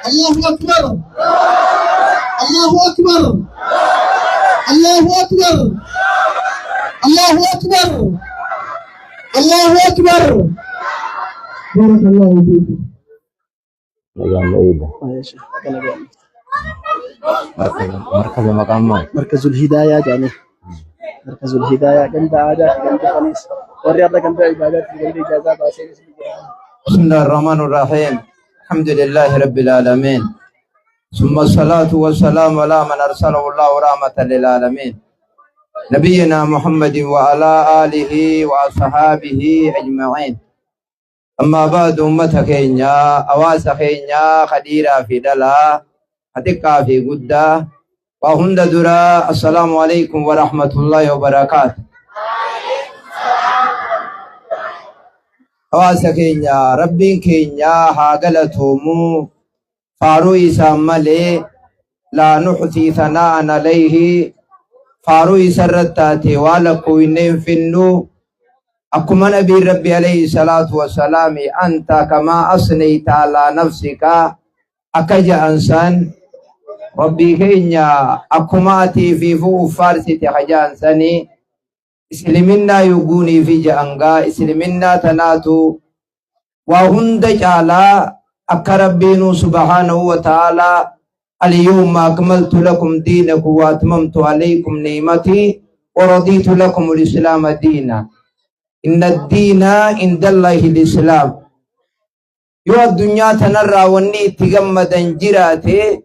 Allahu Akbar. Allahu Akbar. Allahu Akbar. Allahu Akbar. Allahu Akbar. Barakallahu fiikum. Nagaan bareeda. Markaza maqaan maali? Markazul Hidaayaa jedhanii. Markazul Hidaayaa ganda aadaa fi ganda kaniis. Warri har'a ganda ibaadaa fi ganda ijaazaa baasee ni jira. بسم الله الرحمن الرحيم الحمد لله رب العالمين ثم الصلاة والسلام على من أرسله الله رحمة للعالمين نبينا محمد وعلى آله وأصحابه أجمعين أما بعد أمة كينيا أواس كينيا خديرة في دلا حتقا في قدة وهند درا السلام عليكم ورحمة الله وبركاته. Hawaasa keenya, Rabbiin keenya haa galatoomu. Faaruu isaan malee laa nuxsii sanaa'an alayhi, faaruu isa irratti taate waa lakkoofnee hin finnu. Akkuma nabiin Rabbi alayhi salaatu wassalaami anta kamaa asnayta alaa nafsika akka ja'an san, Rabbii keenya akkuma atii fiifuu uffaarsite ha ja'an sanii Isliminnaa yoguunii fi ja'angaa isliminnaa tanaatu waa hunda caalaa. Akka Rabbiinuu subhaanahu wa ta'aalaa alyawma akmaltu lakum diinakum wa atmamtu alaykum ni'matii wa radiitu lakum al-islaama diina, inna ad-diina inda Allahi al-islaam. Yoo addunyaa tanarraa wanni itti gammadan jiraate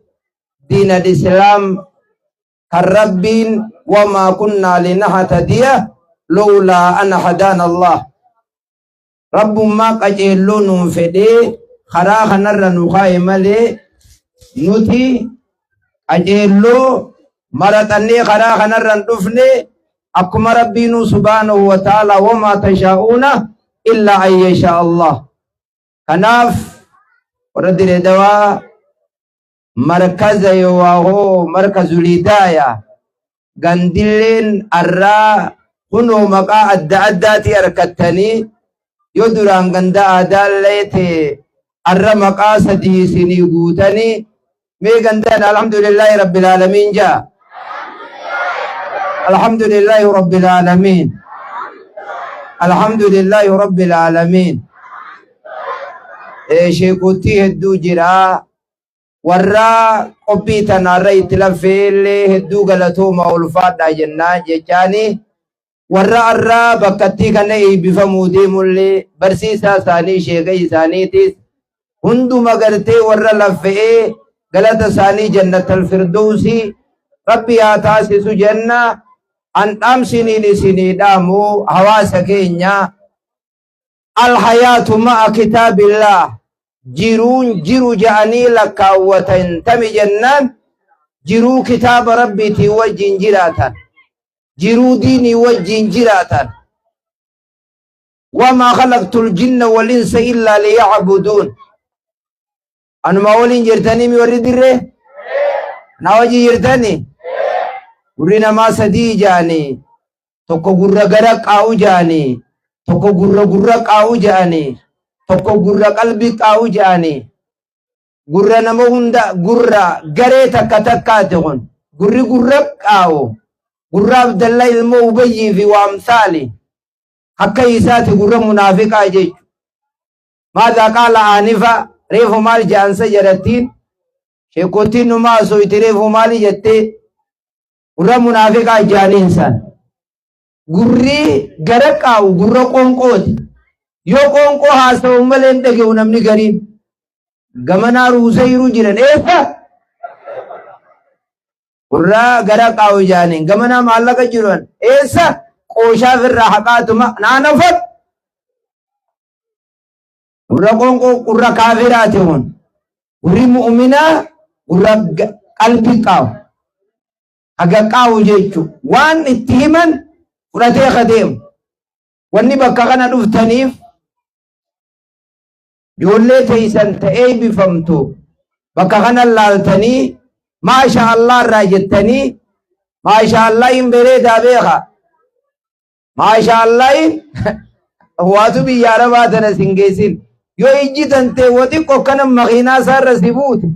diin al-islaam kan Rabbiin wamaa kunnaa linahtadiya lowlaa an hadaana Allah. Rabbummaa qaceelloo nuun fedhee karaa kanarra nu kaa'e malee nuti qaceelloo maraxannee karaa kanarra hin dhufne. Akkuma Rabbiinuu subhaanahu wa ta'ala wamaa tashaa'uuna illaa an yashaa Allah. Kanaaf warra Diree Dawaa markaza yoowaahoo markazul hidaaya gandilleen arraa kunoo maqaa adda addaatii harkattanii, yoo duraan ganda aadaallee ta'e arra maqaa sadii isinii guutanii. Mee gandaan alhamdulillaahi rabbil aalamiin jaa. Alhamdulillaahi rabbil aalamiin, alhamdulillaahi rabbil aalamiin. Sheekottii hedduu jira. Warra qophii tanaarra itti laffeellee hedduu galatooma, ulfaadhaa jennaa jechaani. Warra arraa bakkattii kana eebbifamuu deemullee, barsiisaa isaanii, sheeka isaaniitis, hunduma gartee warra laffe'ee galata isaanii jannatal firdowsii Rabbi haa taasisu jenna. An dhaamsiniin isinii dhaamu, hawaasa keenya, alhayaatu ma'a kitaabillaah, jiruun jiru ja'anii lakkaawwatan tami jennaan, jiruu kitaaba Rabbiitiin wajjin jiraatan, jiruu diinii wajjin jiraatan. Wamaa khalaqtul jinna wal insa illaa liya'buduun. Anuma waliin jirtanii mi warri Dirree na wajji jirtanii? Gurri namaa sadii ja'anii, tokko gurra gara qaa'u ja'anii, tokko gurra gurra qaa'u ja'anii, tokko gurra qalbii qaa'u ja'anii. Gurra nama hunda gurra garee takka takkaati kun. Gurri gurra qaa'u gurra Abdalla ilmoo Ubayyii fi waamsaali akka isaati, gurra munaafiqaa jechu. Maadhaa qaala aanifa, reefu maal ja'ansa jedhattiin sheekottiin numaa soyti, reefu maali jettee? Gurra munaafiqaa jaaniin san. Gurri gara qaa'u gurra qoonqooti. Yoo qoonqoo haasa'u malee hin dhaga'u namni gariin. Gamanaa ruusayruu jiran eessa? Gurra gara qaa'u jaaniin. Gamanaa maallaqa jiran eessa? Qooshaaf irraa haqaatuma naanafat. Gurra qoonqoo gurra kaafiraati kun. Gurri mu'uminaa gurra qalbii qaa'u. Haga qaa'u jechuun waan itti himan fudhatee ka deemu. Wanni bakka kana dhuftaniif ijoollee teessan ta'ee eebbifamtu bakka kana laaltanii maasha Allah irraa jettanii. Maasha Allah hin bareedaa beeka. Maasha Allah waatu biyya arabaa tana sin geessin. Yoo ijji tantee wa xiqqoo kana makiinaa isaarra si buute.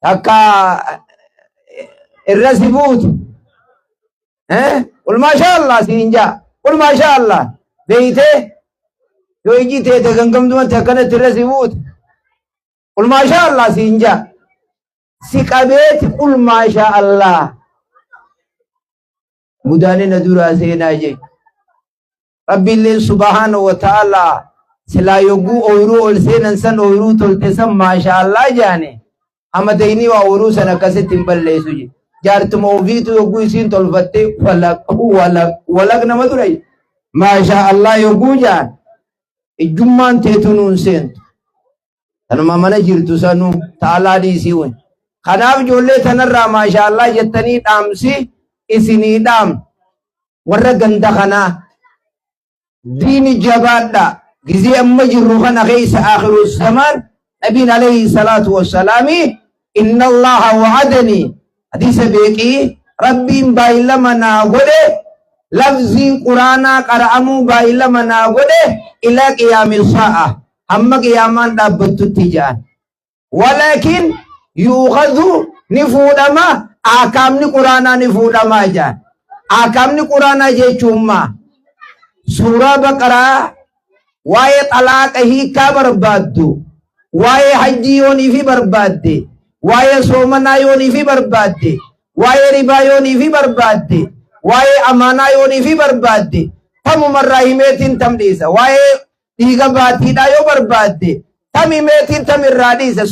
Takka irra si buutu. Qul maashaa Allah siin jaa. Qul maashaa Allah. Beeytee yoo iji teete gangamtumatti akkanatti irra si buute. Qul maashaa Allah siin jaa. Si qabeeti qul maashaa Allah. Mudaanii na duraa seenaa jechuudha. Rabbiilleen subhaanahu wa ta'ala silaa yogguu ooyruu ol seenan san ooyruu tolte san maashaa Allah jaane hamadayni waa ooyruu san akkasitti hin balleessu je. Jaartuma ofiitu yogguu isiin tolfattee walaq walaq walaq nama dura maashaa Allah yogguu jaan ijjummaan teetu nuun seentu. Tanuma mana jirtu sanuu ta'alaa dhiisii wani. Kanaaf ijoollee tanarraa maashaa Allah jettanii dhaamsi isinii dhaamnu. Warra ganda kanaa diini jabaadha. Gizee amma jirru kana keessa akhiru zamaan nabiin alayhi salaatu wassalaami inna allaha wa'adani hadiisa beeqii rabbiin baay'ilama naa godhe lafziin quraanaa qara'amuu baay'ilama naa godhe ilaa qiyaami saa'a hamma qiyaamaan dhaabbattutti ja'an. Walaakin yuukhadhu ni fuudhama ahkaamni quraanaa ni fuudhamaa jaan. Ahkaamni quraanaa jechuun maa? Suuraa baqaraa waa'ee xalaaqa hiikkaa barbaaddu, waa'ee hajjii yoonii fi barbaadde, waa'ee soomanaa yoonii fi barbaadde, waa'ee ribaa yoonii fi barbaadde, waa'ee amaanaa yoonii fi barbaadde, tamumarraa himeetiin tam dhiisa. Waa'ee dhiiga baatiidhaa yoo barbaadde tam himeetiin tam irraa dhiisa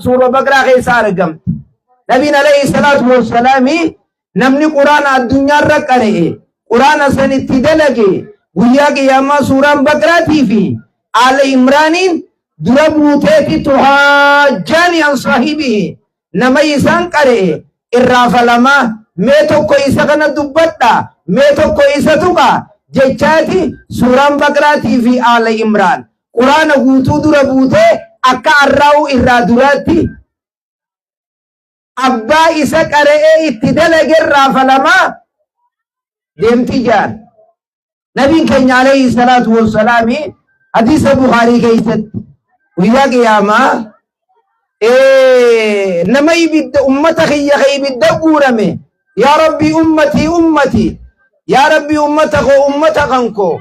suura baqraa keessa argamti. Nabiin alayhi salaatu wassalaami namni quraana addunyaarra qara'e quraana san itti dalage guyyaa qiyaamaa suuraan baqraatii fi aala imraaniin dura buuteeti tuhaajjaani an saahibihi nama isaan qara'e irraa falamaa mee tokko isa kana dubbadha mee tokko isa tuqa jechaati suuraan baqraatii fi aala imraan quraana guutuu dura buutee akka arraa'uu irraa duraatti abbaa isa qara'ee itti dalage irraa falamaa deemti jaan. Nabiin keenya alayhi salaatu wassalaami hadiisa Bukhaarii keessatti guyyaa qiyaamaa nama ibidda ummata kiyya ka ibidda guurame yaa rabbii ummatii ummatii yaa rabbii ummata koo ummata kan koo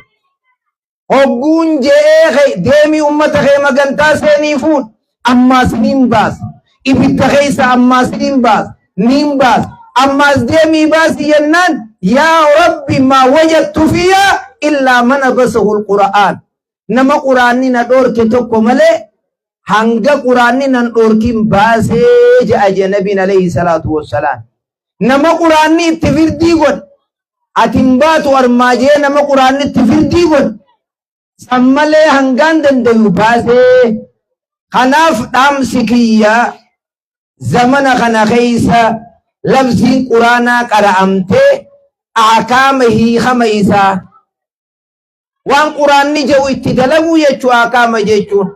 Hogguun je'ee ka'e deemii ummata kee magantaa seenii fuudh ammaas niin baas ibidda keessa ammaas niin baas niin baas ammaas deemii baasi jennaan yaa rabbi maa wajattu fiyaa illaa man abasahu alqura'aan nama quraanni na dhoorke tokko malee hanga quraanni nan dhoorkin baasee je'a je nabiin alayhi salaatu wassalaam nama quraanni itti firdii godhe ati hin baatu armaa jee nama quraanni itti firdii godhe san malee hangaan dandayu baasee kanaaf dhaamsi kiyya zamana kana keessa lafziin quraanaa qara'amtee ahkaama hiikama isaa waan quraanni jedhu itti dalaguu jechuu ahkaama jechuun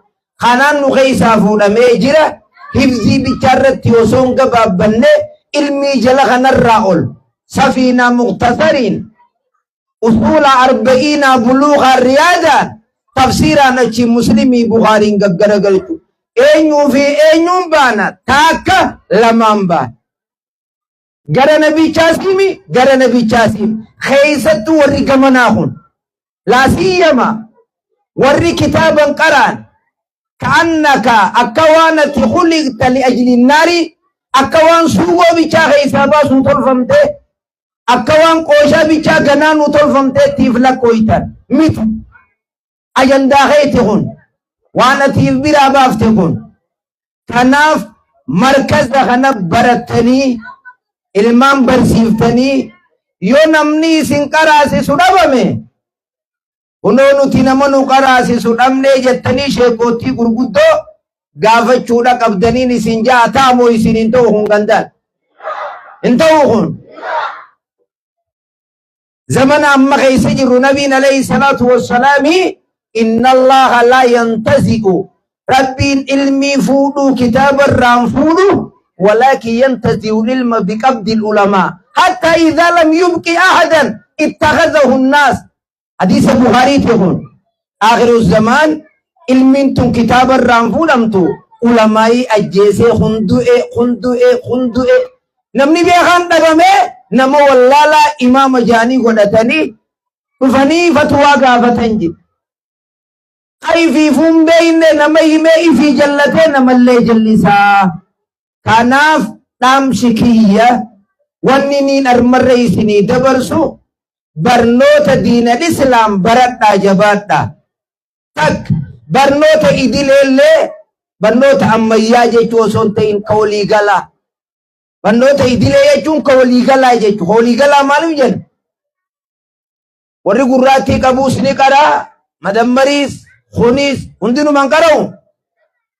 kanaan nu keessaa fuudhamee jira hifzii bichaa irratti osoo hin gabaabbanne ilmii jala kanarraa ol safiinaa muktasariin usuula arba'iinaa buluuqaa riyaadaan tafsiiraan achi muslimii bukaariin gaggaragalchu eenyuu fi eenyuun baana taakka lamaan baana. Gara nabichaas himi, gara nabichaas himi. Keessattuu warri gamanaa kun. Laa siyyama warri kitaaban qaraan ka'annaka akka waan ati khuliqta li ajli naari akka waan suugoo bichaa keessaa baasuu tolfamte akka waan qooshaa bichaa ganaanuu tolfamtee tiif lakkooytan miti. Ajandaa keeti kun waan atiif biraa baafte kun. Kanaaf markaza kana barattanii ilmaan barsiiftanii yoo namni isin qaraasisu dhabame kunoo nuti nama nu qaraasisu dhabnee jettanii sheekootii gurguddoo gaafachuudha qabdaniin isin ja'a ta'amoo isin hin ta'u kun gandaan hin ta'u kun. Zamana amma keessa jirru nabiin alayhi salaatu wassalaami inna allaha laa yantazi'u rabbiin ilmii fuudhuu kitaaba irraan fuudhu walaakin yantazi'u ilma biqabdi ulamaa hatta idhaa lam yubqi ahadan ittakhadhahu nnaas hadiisa buhaariiti kun akhiru zamaan ilmiin tun kitaaba irraan fuudhamtu Ulamaa'ii ajjeesee hundu'e hundu'e hundu'e. Namni beekaan dhabamee nama wallaalaa imaama jaanii godhatanii dhufanii fatwaa gaafatan jedhe. Ka ifiifuu hin beekne nama himee ifii jallatee namallee jallisaa. Kanaaf dhaamsi kiyya wanni niin armarra isinii dabarsu barnoota diinal islaam baradhaa jabaadhaa. Tak barnoota idileellee barnoota ammayyaa jechuu osoo hin ta'in ka waliigalaa. Barnoota idilee jechuun ka waliigalaa jechuudha. Ka waliigalaa maaliif jenna? Warri gurraattii qabuus ni qaraa, madammariis, kunis hundinumaan qara'u.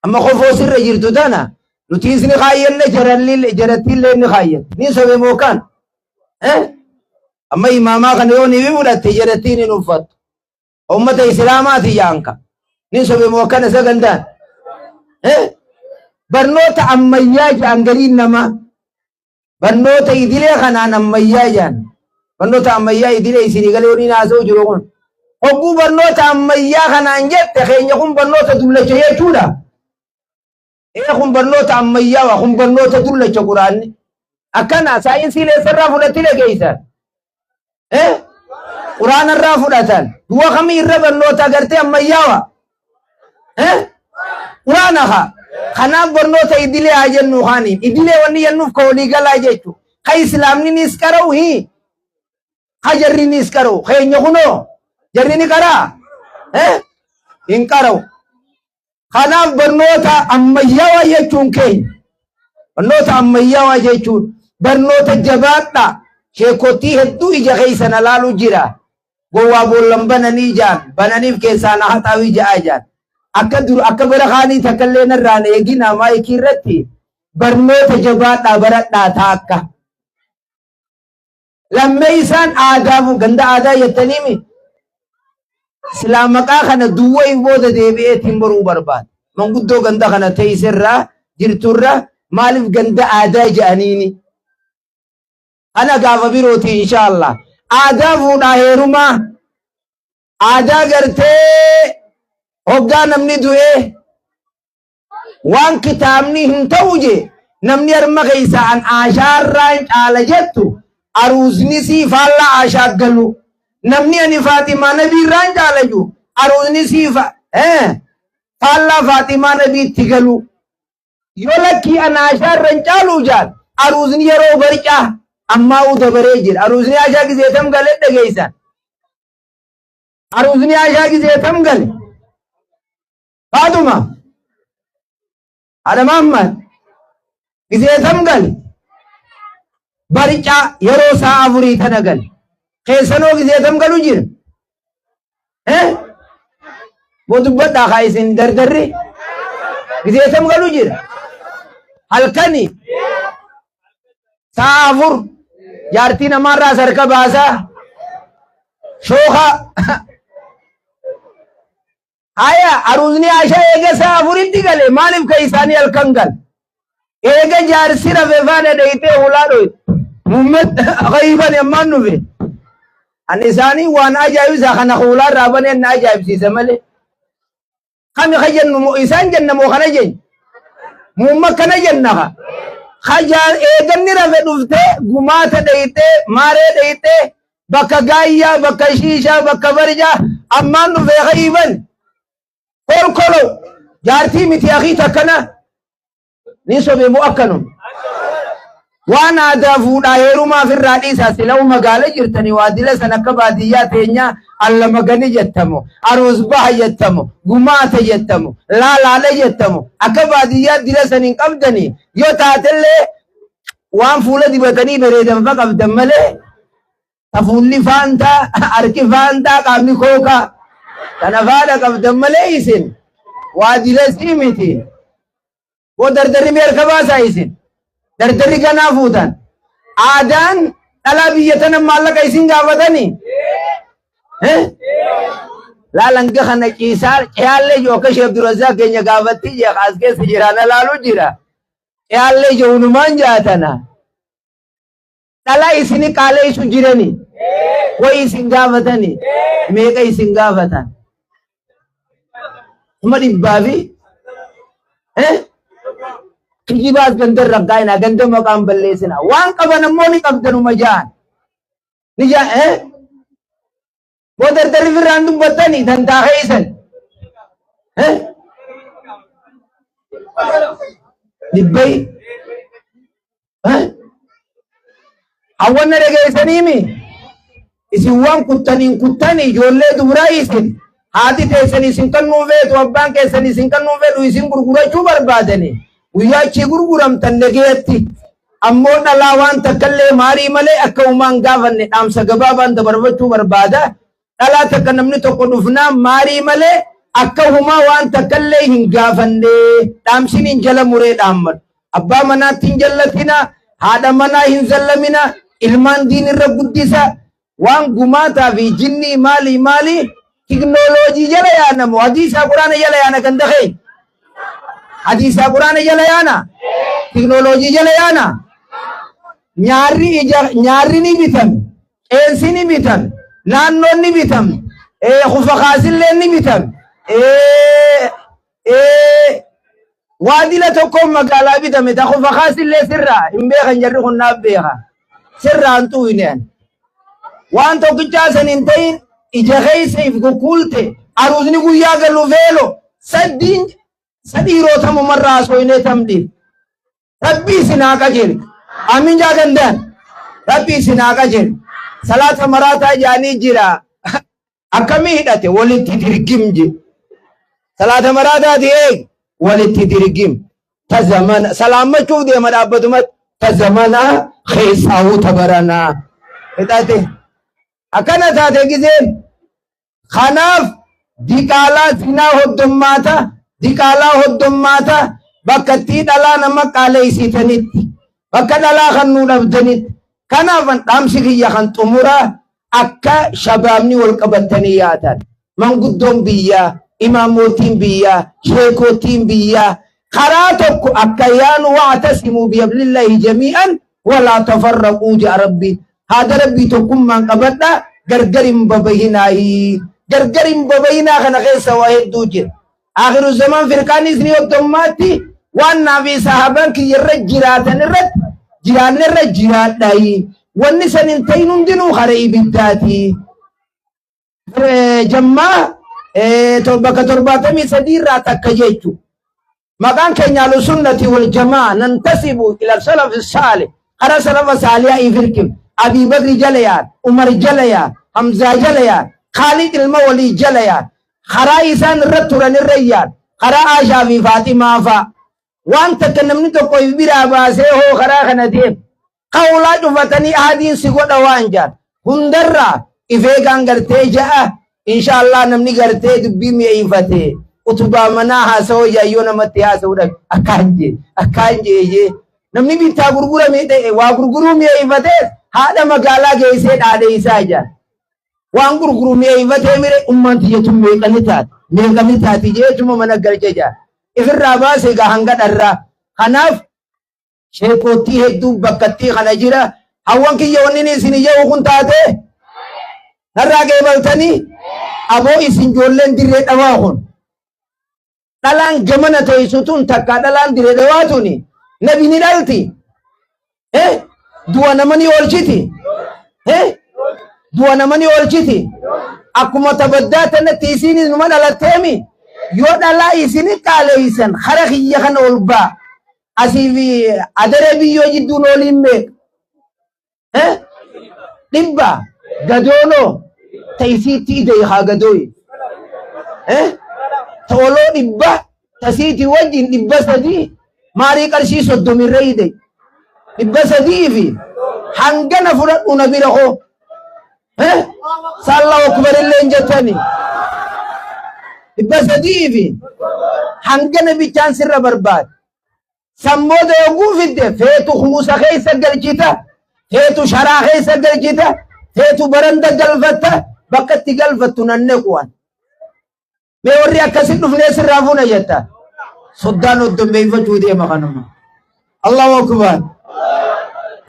Amma kofoo sirra jirtu tana nutiis ni kaayyanne jarattiillee ni kaayyanne. Ni sobe moo kan? Amma imaamaa kana yoo ni fudhatte jarattiin hin uffattu. Ummata Islaamaati yaanka. Ni sobe moo akkana sagantaan? Barnoota ammayyaa jedhan gariin namaa. Barnoota idilee kanaan ammayyaa jedhan. Barnoota ammayyaa idilee isinii galee waliin haasa'u jiru kun. Hogguu barnoota ammayyaa kanaan jette keenya kun barnoota dullacha jechuudha. Ee kun barnoota ammayyaawaa kun barnoota dullacha quraanni. Akkana saayinsii eessarraa fudhatti dhageessan. Eh? Quraanarraa fudhatan. Du'a kamii irra barnoota agartee ammayyaawaa? Eh? Quraana haa. Kanaaf barnoota idilee haa jennu kaaniin. Idilee wanni jennuuf ka walii galaa jechuudha. Ka islaamninis qara'u hii. Ka jarrinis qara'u. Keenya kunoo jarri ni qaraa? Eh? Hin qara'u. Kanaaf barnoota ammayyaawaa jechuun keenya. Barnoota ammayyaawaa jechuun barnoota jabaadhaa. Sheekottii hedduu ija keessa na laalu jira. Gowwaa boollan bananii jaan bananiif keessaa na haxaawii ja'aa jaan. Akka dur akka bara kaanii takkallee narraan eeginaa maayikii irratti barnoota jabaadhaa baradhaa taakka. Lammeessaan aadaa ganda aadaa jettaniimi silaa maqaa kana duwwaa booda deebi'eetiin baruu barbaada. Manguddoo ganda kana teesserraa jirturra maaliif ganda aadaa jedhaniini? Kana gaafa birooti inshaallah. Aadaa fuudhaa heerumaa aadaa gartee hoggaa namni du'ee Waan kitaabni hin ta'u jee namni harma keessaa an aashaarraan caala jettu aruuzni sii faallaa aashaa galu. Namni ani Faaximaa nabiirraan caala jiru aruuzni sii faallaa Faaximaa nabiitti galu. Yoo lakkii an aashaarran caalu jaan aruuzni yeroo barcaa ammaa'uu dabaree jira. Aruuzni aashaa gizee tam galee dhageessan. Aruuzni aashaa gizee tam gale. Faaxuma. Haadha Mahammad. Gizee tam gale. Barcaa yeroo sa'a afurii tana gale. Keessanoo gizee tam galu jira. Eh? Boo dubbadhaa kaa isin dardarri. Gizee tam galu jira. Halkani. Sa'a 4 jaartii namaarraa sarka baasaa. Shooka. Haya aruuzni Aashaa eega sa'a afuritti gale maaliif ka isaanii halkan gale? Eega jaarsi rafe faana dheeytee hulaa dhoyte. Muhammad ghaybani ammaan dhufe. Ani isaanii waan ajaa'ibsaa kana hulaa irraa baneen na ajaa'ibsiise malee. Kami ka jennu moo isaan jenna moo kana jenna? Muhammad kana jenna ka. Ka eeganni rafe dhuftee gumaata dheeytee maaree dheeytee Bakka gaayyaa, bakka shiishaa, bakka barjaa ammaan dhufee ka'iiban. Kolkolo jaartii miti akii takkana ni sobe moo akkanum. Waan aadaa fuudhaa heerumaaf irraa dhiisaa silau magaala jirtanii waa dila san akka baadiyyaa teenyaa alla magani jettamo aruus baha jettamo gumaata jettamo laalaadha jettamo akka baadiyyaa dila san hin qabdanii yoo taatellee waan fuula dibatanii bareedan fa qabdan malee ta fuulli faantaa harki faantaa qaamni kookaa tana faadha qabdan malee isin waa dilasii miti. Boo dardarri mee harka baasaa isin dardarri ganaa fuutan aadaan dhalaa biyya tana maallaqa isin gaafatanii. Laal hanga kana ciisaa ciyaallee jiru akka Sheekh Abdurrazzaaq keenya gaafattii jee as keessa jira na laalu jira. Ciyaallee jirunumaan jaatana. Dhalaa isini qaaleessu jirani. Way isin gaafatani. Meeqa isin gaafatan? 500,000 fi eh? Kijibaas ganda irra hin kaa'inaa, ganda maqaan balleessinaa. Waan qaban ammoo ni qabdanuma ja'an. Ni ja'an eh? Boo dardarri firraan dubbattani dantaa keessan. Eh? Dhibbai. Eh? Hawwanna dhageessaniimi. Isin waan kuttaniin kuttani ijoollee dubraa isin haati teessan isin kannuu feetu abbaan keessan isin kannuu fedhu isin gurgurachuu barbaadani guyyaa achii gurguramtan dhageetti ammoo dhalaa waan takkallee maarii malee akka uumaan gaafanne dhaamsa gabaabaan dabarfachuu barbaada. Dhalaa takka namni tokko dhufnaan maarii malee akka humaa waan takkallee hin gaafanne dhaamsin hin jala muree dhaammadhu. Abbaa manaatti hin jallatina, haadha manaa hin zallamina, ilmaan diin irra guddisa, waan gumaataa fi jinnii maalii maalii tiknooloojii jala yaanamu hadiisaa quraana jala yaana ganda keenya. Hadiisaa quraana jala yaana tiknooloojii jala yaana. Nyaarri ija nyaarri ni bitame, qeensi ni bitame, naannoon ni bitame, kufa kaasillee ni bitame. Waa dila tokkoon magaalaa bitame ta kufa kaasillee sirraa hin beekan jarri kun naaf beeka. Sirraa hin xuuyne ani. Waan tokkichaa san hin ta'in ija keessa if kukkuulte aruuzni guyyaa galu veelo saddiin sadhiiroo tamumarraa haasooynee tamdhiif. Rabbi isin haa qajeelchu. Amiin jaa danda'an. Rabbi isin haa qajeelchu. Salaata maraataa jaanii jira. Akkamii hidhate walitti dirgim je. Salaata maraataati eegi walitti dirgim. Ta zamana salaammachuuf deema dhaabbatumatti ta zamana keessaahuu ta baranaa hidhate. Akkana taate gizeen Kanaaf diqaalaa zinaa hoddommaata, diqaalaa hoddommaata bakka ittii dhalaa nama qaaleessitanitti, bakka dhalaa kan nuu dhabdanitti. Kanaaf an dhaamsi kiyya kan xumuraa akka shabaabni wal qabattanii yaatan. Manguddoon biyyaa, imaamootiin biyyaa, sheekootiin biyyaa karaa tokko akka yaanu wa'tasimuu bihablillahi jamii'an walaa tafarraquu ja'a Rabbiin. Haada Rabbii tokkummaan qabadhaa gargar hin babahinaahi. Gargar hin babahinaa kana keessa waa hedduu jira. Akhiru zaman firqaanis ni hoddommaatti waan naa fi sahaabaan kiyya irra jiraatan irratti jiraanne irra jiraadhaayi. Wanni san hin ta'in hundinuu kara ibiddaati. Jammaa bakka 73 irraa takka jechuudha. Maqaan keenya Ahlusunnati wal jamaa nantasibu ila salafi saalih kara salafa saalihaa ifirkim Abii Bakri jala yaan Umar jala yaan Hamzaa jala yaan Khaalid ilma Waliid jala yaan karaa isaan irra turan irra yaan karaa Aashaa fi Faaximaa faa waan takka namni tokko if biraa baasee hoo karaa kana deem Qawlaa cufatanii ahadiin si godha waan jaan hundarraa if eegaan gartee ja'a insha Allah namni gartee dubbii mi'eeffate utubaa manaa haasawoo jaayyoo namatti haasa'uu dhabe akkaan jee akkaan jee jee namni bittaa gurgura miidhe waa gurguruu mi'eeffatees haadha magaalaa geessee dhaadheessaa jaan waan gurguru mi'eeffatee mire ummaan tiyya tun meeqani taati meeqani taati jeetuma mana galche jaan ifirraa baase egaa hanga dharraa kanaaf Sheekoottii hedduu bakkattii kana jira. Hawwan kiyya wanni inni isin ija'u kun taate narraa qeebaltanii aboo isin ijoolleen dirree dhawaa kun dhalaan gamana teessu tun takkaa dhalaan dirree dhawaa tuni nabi ni dhalti. Eh? Du'a nama ni oolchiti. Eh? Du'a nama ni oolchiti. Akkuma tabaddaa tanatti isiinis numa dhalatteemi yoo dhalaa isin qaaleessan hara kiyya kana ol ba'a. Asii fi adaree biyyoo jidduun ooliin meeqa? Eh? Dhibba gadoonoo ta isiitti ida'e haa gadooyi. Eh? Ta oloo dhibba ta isiitti wajjin 300 maarii qarshii soddomirra ida'e. 300 fi hangana fudhadhu na bira koo. Eh? Allahu akbar illee hin jettani. 300 fi hangana bichaan sirra barbaada. Sammooda yogguu fidde feetu kuusa keessa galchita, feetu sharaa keessa galchita, feetu baranda galfatta, bakka itti galfattu nanne qu'an. Mee warri akkasi dhufnee sirraa fuuna jetta. Soddaan hoddommeeffachuu deema kanuma. Allahu akbar.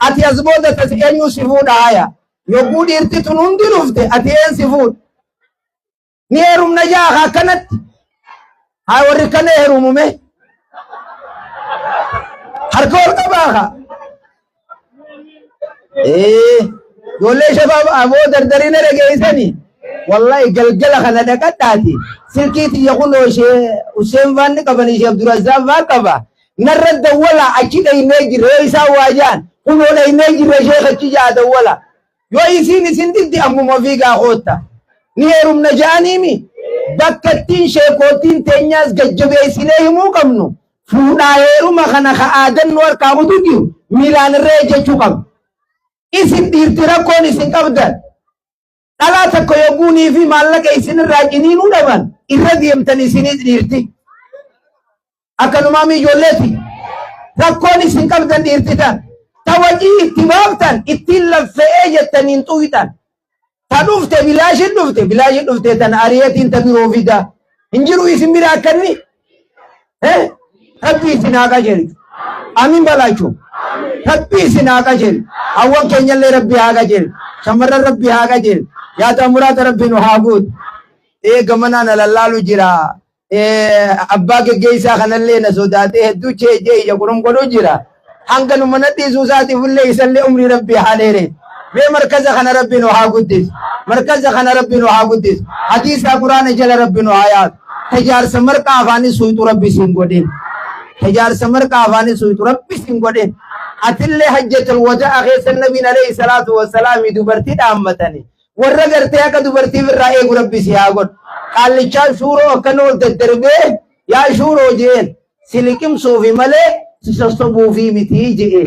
Ati as booda tas eenyu si fuudha haya. Yogguu dhiirti tun hundi dhufte ati een si fuudha. Ni heerumna jaa akkanatti. Haa warri kana heerumume. Harka ol qabaa kaa. Ee, ijoollee shabaab aboo dardariina dhageessani. Wallahi galgala kana dhaqadhaati. Silkii tiyya kunoo ishee Hussein faan ni qaban ishee Abdurrazzaaq faan qaba. Narra dawwala achi dhaynee jirra yoo isaan waa jaan kunoo dhaynee jirra sheekh achi jaa dawwala. Yoo isiin isin diddi ammuma fiigaa kootta. Ni heerumna ja'aniimi. Bakka ittiin sheekootiin teenyaas gajjabeessinee himuu qabnu fuudhaa heeruma kana ka aadan nu harkaa kutu jiru miilaan irra ejjechuu qabna. Isin dhiirti rakkoon isin qabdan dhalaa takka yogguunii fi maallaqa isin irraa ciniinuu dhaban irra deemtan isinis dhiirti. Akkanumaa mi ijoolleeti. Rakkoon isin qabdan dhiirti tan. Ta wacii itti baaftan ittiin laffe'ee jettaniin xuyxan. Ta dhufte bilaashin dhufte bilaashin dhufte tan ariyatiin ta biroo fida. Hin jiru isin bira akkanni. Eh? Rabbi isin haa qajeelchu. Amin balaachuu. Rabbi isin haa qajeelchu. Hawwan keenyallee Rabbi haa qajeelchu. Shamarran Rabbi haa qajeelchu. Yaada muraada Rabbi nu haa guutu. Ee gamanaa na lallaalu jira. Abbaa geggeessaa kanallee na sodaatee hedduu cheejee ija kurum godhuu jira. Hanga nu mana dhiisuu isaatiif illee isallee umrii rabbii haa dheere. Mee markaza kana rabbi nu haa guddisu. Markaza kana rabbi nu haa guddisu. Hadiisaa quraana jala rabbi nu haa yaadu. Tajaarsa marqaa afaanii suyxu rabbi siin godhin. Tajaarsa marqaa afaanii suyxu rabbi siin godhin. Atillee hajjatul wada'a keessa nabiin alayhi salaatu wassalaami dubartii dhaammatanii. Warra gartee akka dubartii irraa eegu rabbi si haa godhu. Qaallichaan shuuroo akkana ol daddarbee yaa shuuroo jeen si liqimsuufi malee si sossobuufi miti je'e.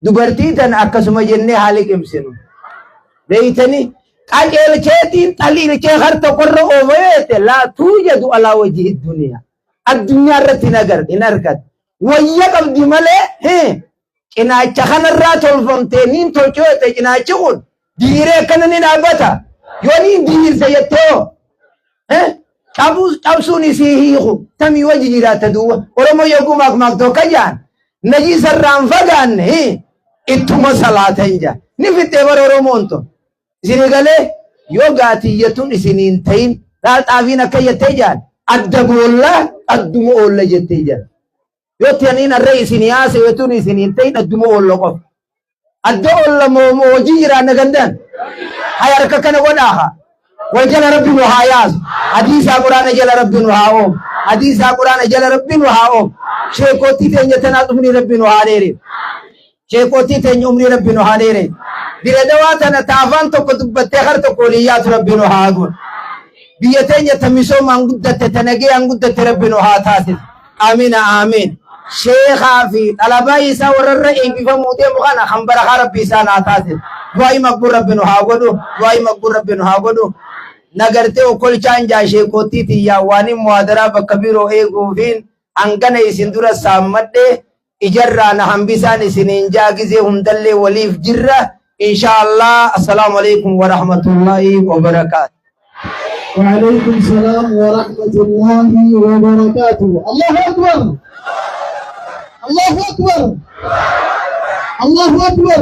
Dubartii tana akkasuma jennee haa liqimsinu. Beeytanii qajeelcheetiin xaliilchee har tokkorra oofa jeete laa tuujadu alaa wajhi duniyaa. Addunyaa irratti hin agar hin argatu. Wayya qabdi malee Cinaacha kanarraa tolfamtee niin tolchoo jette cinaachi kun diriiree akkana ni dhaabbata. Yoo niin diriirse jettee hoo cabsuun isii hiiku tamii wajji jiraatta duuba. Oromoo yogguu maakmaaktu akka jaan najisa irraa hin fagaanne ittuma salaatan jaa. Ni fixxee bara Oromoon tun. Isinii galee yoo gaatiyyatun isinii hin ta'in laal xaafiin akka jettee jaan adda boollaa adduma oolla jettee jaan. Yoo taniin arra isinii haasa'e tun isinii hin ta'in adduma oolla qofa. Adda oolla moo hojii jiraanna gandaan? Hay harka kana godhaa haa. Wal jala rabbi nu haa yaasu. Hadiisaa quraana jala rabbi nu haa oofu. Hadiisaa quraana jala rabbi nu haa oofu. Sheekootii teenya tanaa umrii rabbi nu haa dheereessu. Sheekootii teenya umrii rabbi nu haa dheereessu. Dire dawaa tana ta afaan tokko dubbattee har tokko waliin yaatu rabbi nu haa godhu. Biyya teenya ta misoomaan guddatte ta nagayaan guddatte rabbi nu haa taasisu. Amina amiin. Sheekaa fi xalabaa isaa warra irra eebbifamuu deemu kana kan barakaa rabbi isaan haa taasisu. Du'aayi maqbuul rabbi nu haa godhu. Du'aayi maqbuul rabbi nu haa godhu. Nagartee okkolchaan jaa sheekootii tiyyaa waanin muhaadaraa bakka biroo eeguufiin hangana isin dura saammadhe ijarraa na hambisaan isiniin jaa gizee hundallee waliif jirra inshaa Allah assalaamu alaikum warahmatullaahi wabarakaatu. وعليكم السلام ورحمة الله وبركاته الله أكبر الله أكبر الله أكبر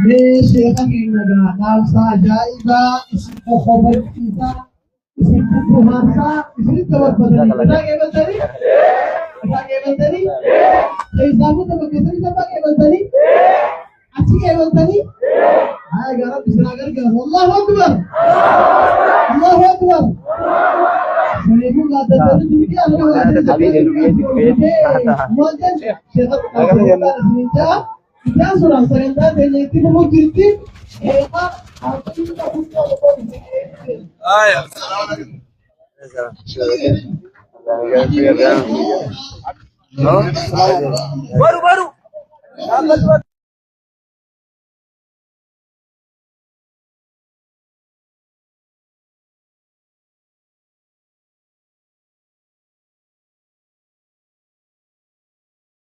mee sheeka keenya gaa dhaamsa ajaa'ibaa isin kokkobarsiisaa isin bubbuhaarsaa isinitti dabarfatanii irraa qeebaltanii irraa qeebaltanii keessaa fuuta bakka sanii sabbaa qeebaltanii achi qeebaltanii haa egaa rabbi isin haa gargaaru Allahu akbar Allahu akbar saniifuu gaaddatanii turkii harka maal jedhu sheeka isiniin ja'a Itti suuraan sagantaa teenya itti fufuu jirti. Eegaa haasaa guddaa tokko Baru baru.